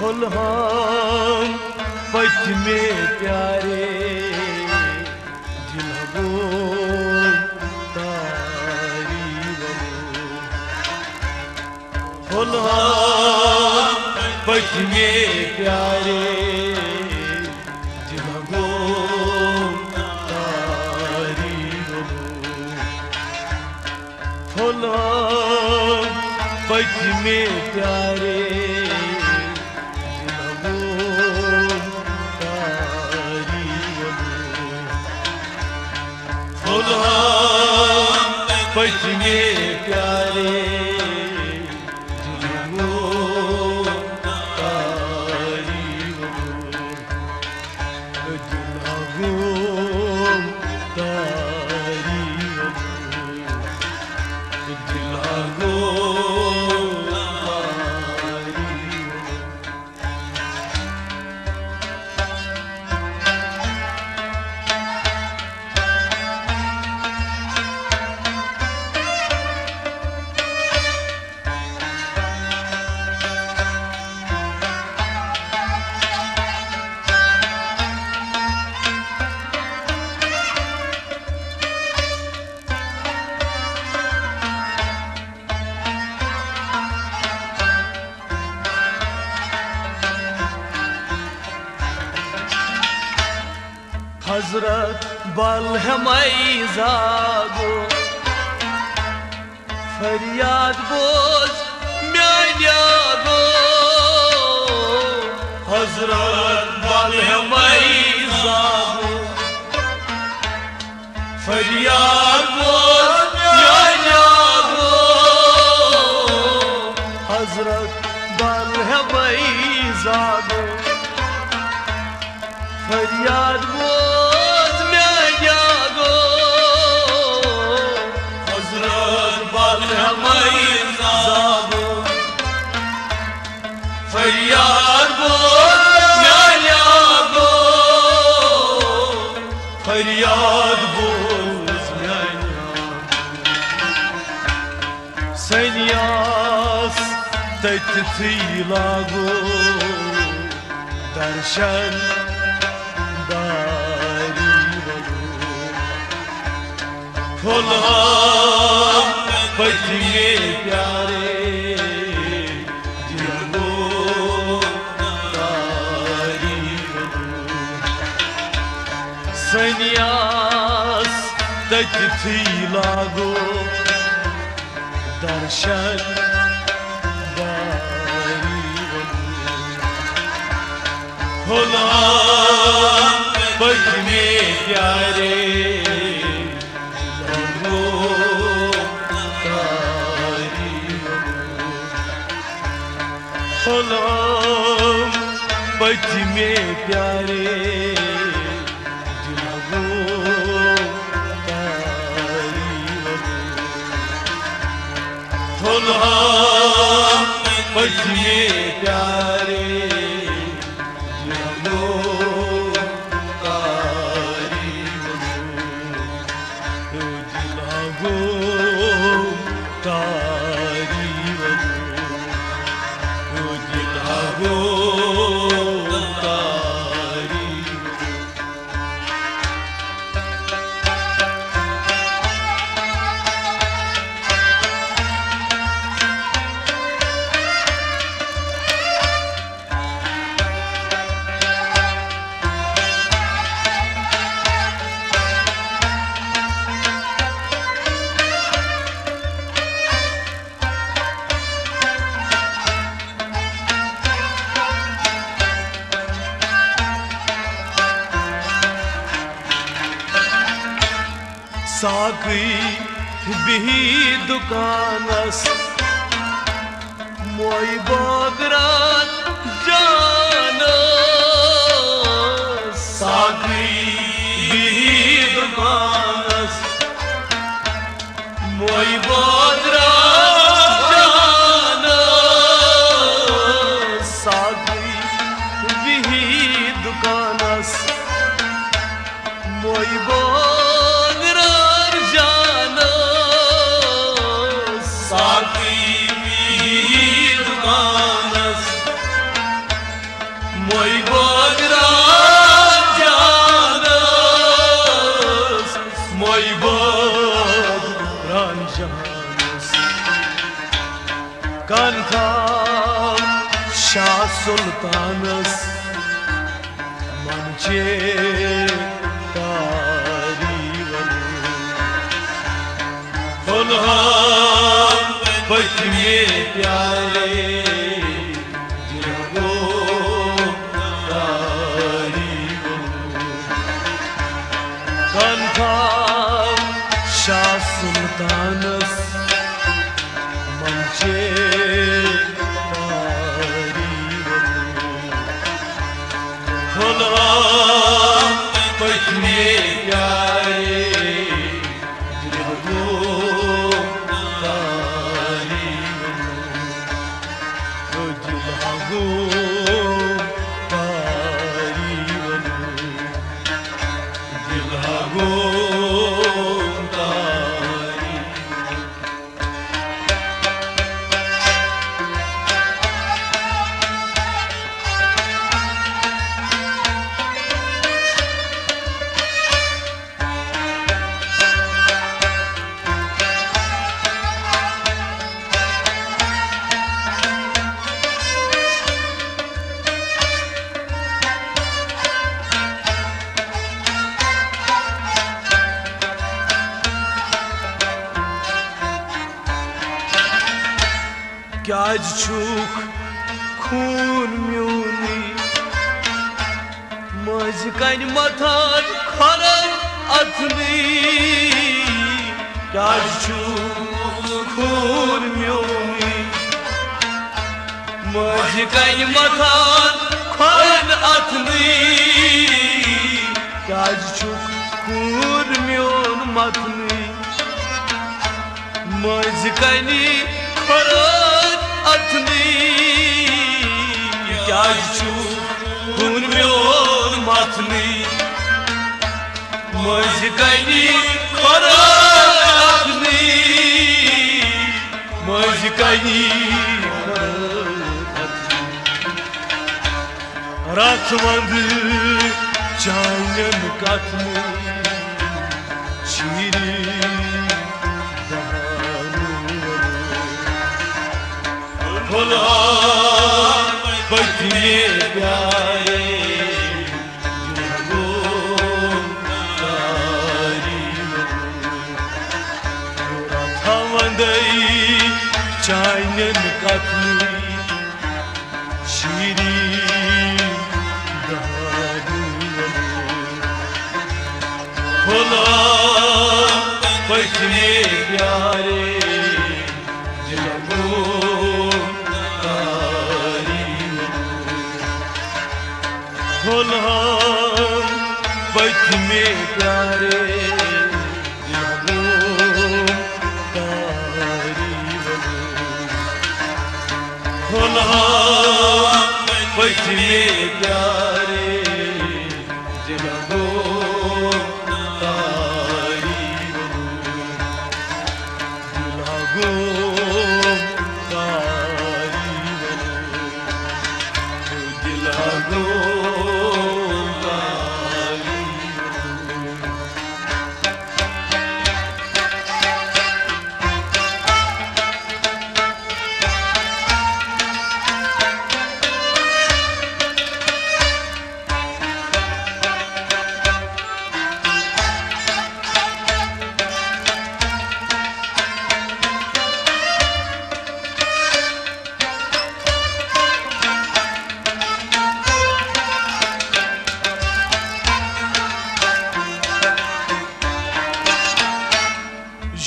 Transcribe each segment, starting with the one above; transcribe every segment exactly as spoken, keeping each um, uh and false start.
پھۄلہٕ ہٲم پٔتمہِ پیارِ، دِلہ گوٚو تاری ولو۔ پھۄلہٕ ہٲم پٔتمہِ پیارِ، دِلہ گوٚو تاری ولو۔ پھۄلہٕ ہٲم پٔتمہِ پیارِ، دِلہ گوٚو تاری ولو۔ پھۄلہٕ ہٲم پٔتمہِ پیارِ، دِلہ گوٚو تاری ولو۔ دِلہ گوٚو تاری ولو۔ دِلہ گوٚو تاری ولو۔ حضرت بلہمے زاگو، فریاد بوز میانیاگو۔ حضرت بلہمے زاگو، فریاد بوز میانیاگو۔ حضرت بلہمے زاگو، فریاد بوز میانیاگو۔ حضرت بلہمے زاگو، فریاد بوز میانیاگو۔ فریاد بوز میانیاگو۔ سنیاس تٔتتھٕے لاگو درشن داری ولو۔ پھۄلہٕ ہٲم پٔتمہِ پیارِ، دِلہ گوٚو تاری ولو۔ سنیاس تٔتتھٕے لاگو درشن داری ولو۔ پھۄلہٕ ہٲم پٔتمہِ پیارِ، دِلہ گوٚو تاری ولو۔ پھۄلہٕ ہٲم پٔتمہِ پیارِ، دِلہ گوٚو تاری ولو۔ پھۄلہٕ ہٲم پٔتمہِ پیارِ، دِلہ گوٚو تاری ولو۔ دِلہ گوٚو تاری ولو۔ دِلہ گوٚو تاری ولو۔ ساقی بِہی دُکانس، موے بٲگران جانس۔ ساقی بِہی دُکانس، موے بٲگران جانس۔ ساقی بِہی دُکانس، موے بٲگران جانس۔ ساقی بِہی دُکانس، جہانس، کن تھاو شاہ سلطانس، من چے تاری ونو۔ فلحام پٔتمہِ پیارے، دِل گوٚو تاری ونو۔ کن تھاو شاہ سلطانس، من چے تاری ونو۔ فلحام پٔتمہِ پیارے، دِل گوٚو تاری ونو۔ دِل ہا گوٚو تاری ونو۔ دِل ہا گوٚو تاری۔ کیٛازِ چھُکھ خوٗن میونُے مٲنٛزِ کنہِ متھان کھۄرن اَتھنٕے؟ کیٛازِ چھُکھ خوٗن میونُے مٲنٛزِ کنہِ متھان کھۄرن اَتھنٕے؟ کیٛازِ چھُکھ خوٗن میون متھنٕے؟ مٲنٛزِ کنہِ کھۄرن اَتھنٕے؟ کیٛازِ چھُکھ خوٗن میون متھنٕے؟ مٲنٛزِ کنہِ کھۄرن اَتھنٕے؟ مٲنٛزِ کنہِ کھۄرن اَتھنٕے؟ رتھ وند چانٮ۪ن کتھن شیرین بہانو۔ فلحام پٔتمہِ پیارے، دِل گوٚو تاری ونو۔ رتھ وندے چانٮ۪ن کتھن شیرین دادو۔ فلحام پٔتمہِ پیارے، دِل گوٚو تاری ونو۔ فلحام پٔتمہِ پیارے، دِل گوٚو تاری ونو۔ فلحام پٔتمہِ پیارے، دِل گوٚو تاری ونو۔ دِل گوٚو تاری ونو۔ دِل گوٚو تاری ونو۔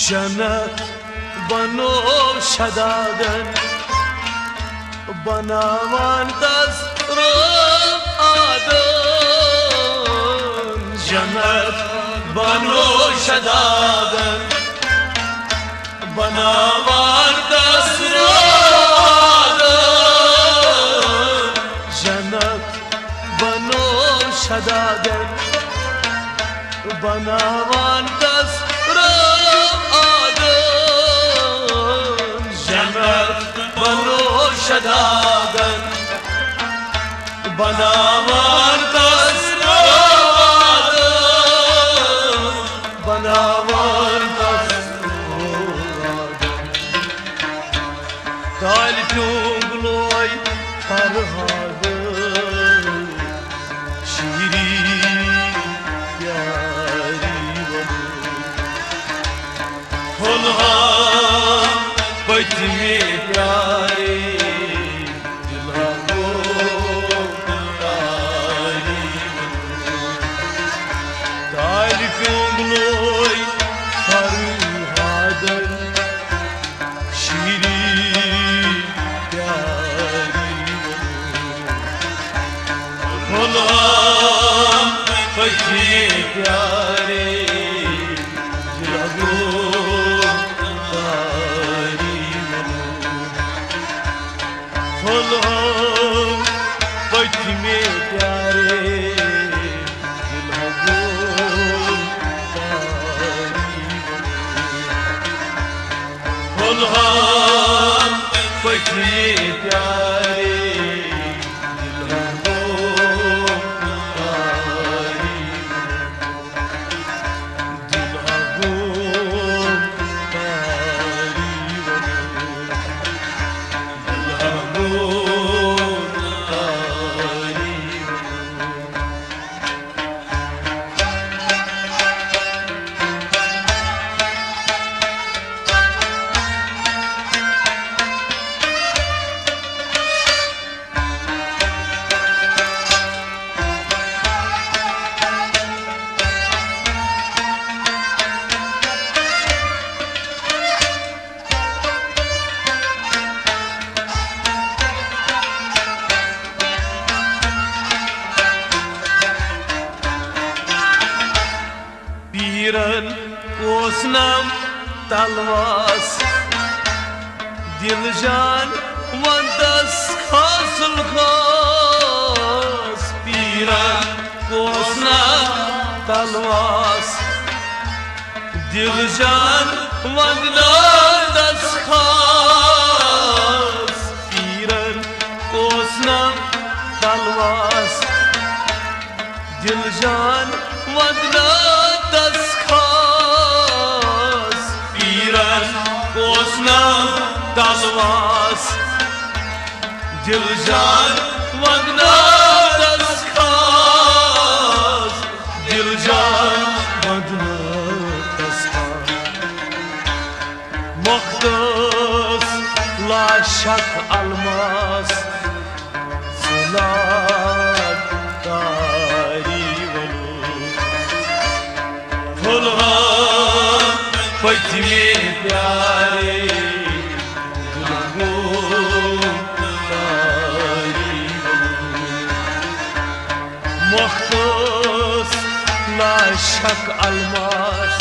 جنت بنو شدادن، بناوان تس روم آدن۔ جنت بنو شدادن، بناوان تس روم آدن۔ جنت بنو شدادن، بناوان تس روم آدن۔ جنت بنو شدادن، بناوان تس روم آدن۔ بناوان تس روم تالہِ پیوٚنٛگ لوے فرہادٕ، شیٖریٖن پیاری ونُن۔ پھۄلہٕ ہا پٔتمہِ پیارے، دِل ہا گوٚو تاری ونُن۔ تالہِ پیوٚنٛگ لوے فرہادن، شیرین پیاری ونُن۔ غلام پٔتمہِ پیارے، دِل ہا گوٚو تاری ونُن۔ غلام پٔتمہِ پیارے، دِل ہا گوٚو تاری ونُن۔ پھۄلہٕ ہا پٔتمہِ پیارے، دِل ہا گوٚو تاری ونُن۔ دِل ہا گوٚو تاری ونُن۔ دِل ہا گوٚو تاری ونُن۔ پیرن اوس نام تلواس، دل جان وندس خاص الخاص۔ پیرن اوس نام تلواس، دل جان وندس خاص۔ پیرن اوس نام تلواس، دل جان ودناتس خاص۔ پیرن اوس ناو تلواس، دل جان ودناتس خاص۔ دل جان ودناتس خاص۔ مختص لا شک الماس، زلال تاری ولو۔ پھلہا پٔتمہِ پیارے، دلگو تاری ولو۔ مختص لا شک الماس،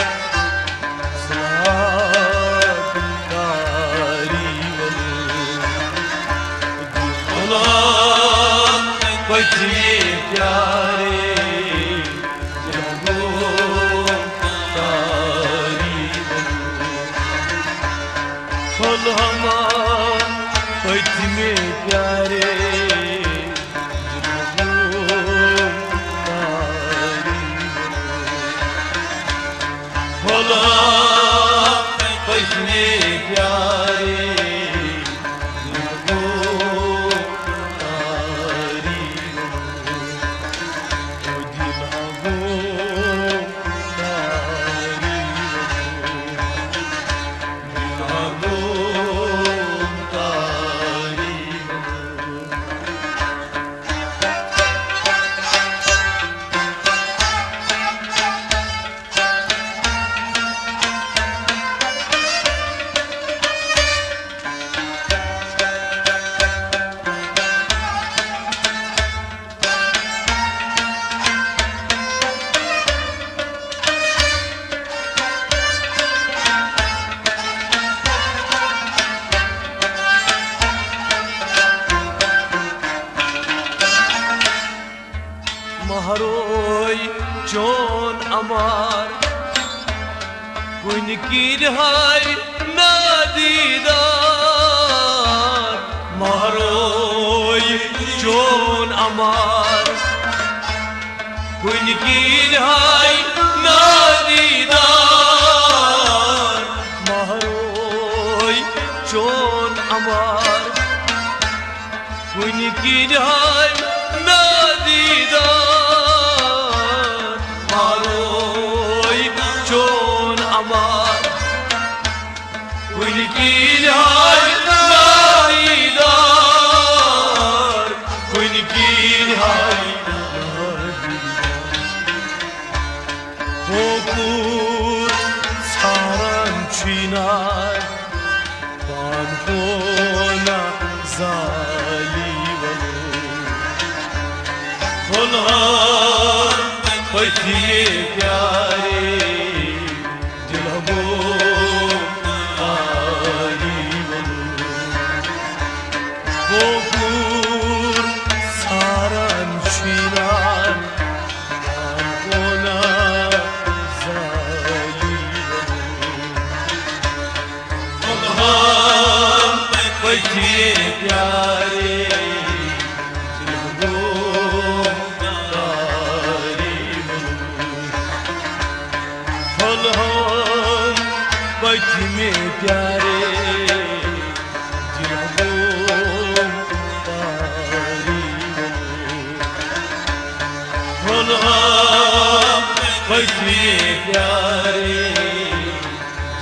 سلام تاری ولو۔ دُلہا پٔتمہِ پیارے، دلگو تاری ولو۔ دُلہا پٔتمہِ پیارے، پھلہا پٔتمہِ پیارے، دلگو تاری ولو۔ دلگو تاری ولو۔ دلگو تاری ولو۔ مہروے چون امار، کُنہِ کِنۍ ہاے نادیدار۔ مہروے چون امار، کُنہِ کِنۍ ہاے نادیدار۔ مہروے چون امار، کُنہِ کِنۍ ہاے نادیٖدار، ماروے چون اَمار۔ کُنہِ کِنۍ ہاے نادیٖدار، کُنہِ کِنۍ ہاے نادیٖدار۔ ہوکُر ژھاران چھُے نار، پان گوٚو نہ زالی ولو۔ کھُلہٕ ہن پٔتمہِ پیارِ، دِلہ گوٚو تاری ولو۔ ہوکُر ژھاران چھُے نار، پان گوٚو نہ زالی ولو۔ پٔتمہِ پیارِ، دِلہ گوٚو تاری ولو۔ پھۄلہٕ ہن پٔتمہِ پیارِ، دِلہ گوٚو تاری ولو۔ پھۄلہٕ ہن پٔتمہِ پیارِ،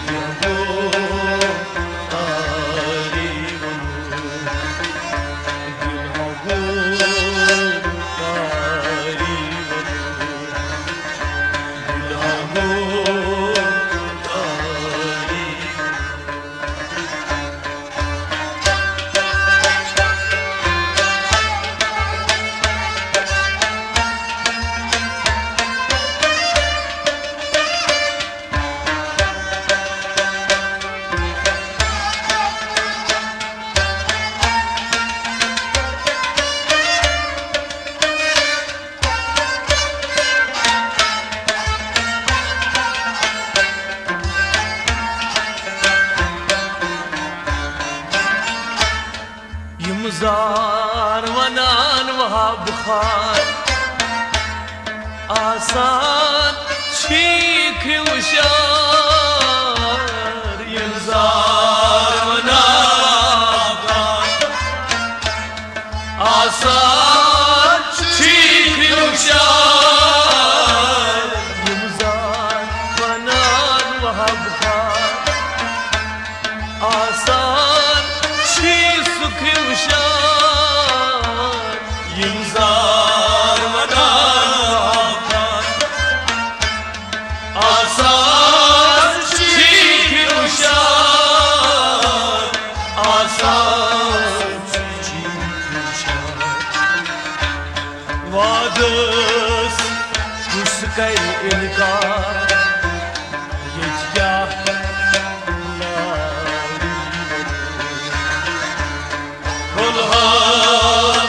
دِلہ گوٚو تاری ولو۔ دِلہ گوٚو تاری ولو۔ دِلہ گوٚو تاری۔ یِم زار ونان وہاب خان، آسان چھیٖکھ ہیوٗ شار۔ یِم زار ونان وہاب خان، آسان چھیٖکھ ہیوٗ شار۔ یِم زار ونان وہاب خان، آسان چھیٖکھ ہیوٗ شار۔ یِم زار ونان وہاب خان، آسان چھیٖکھ ہیوٗ شار، آسان چھیٖکھ ہیوٗ شار۔ وعدس کُس کرِ اِنکار؟ ییٚتہِ کیٛاہ لاری ولو۔ پھۄلہٕ ہن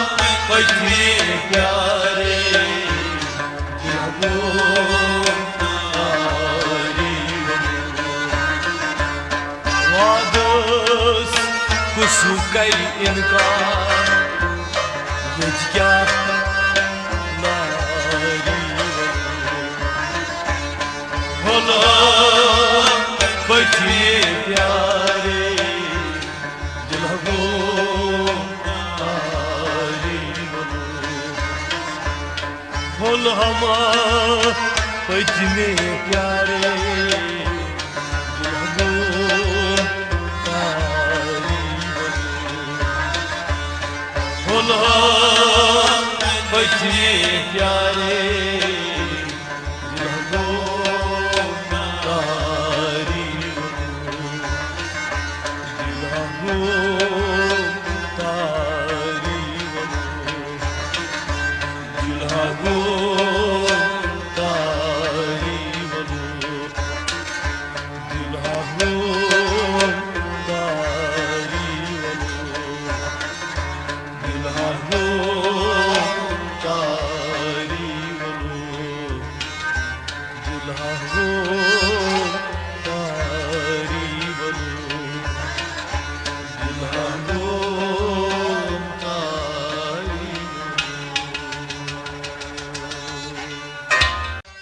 پٔتمہِ پیارِ، دِلہ گوٚو تاری ولو۔ وعدس کُس کرِ اِنکار؟ ییٚتہِ کیٛاہ لاری ولو۔ پھۄلہٕ ہن پٔتمہِ پیارِ، دِلہ گوٚو تاری ولو۔ پھۄلہٕ ہن پٔتمہِ پیارِ، دِلہ گوٚو تاری ولو۔ پھۄلہٕ ہن پٔتمہِ پیارِ، دِلہ گوٚو تاری ولو۔ دِلہ گوٚو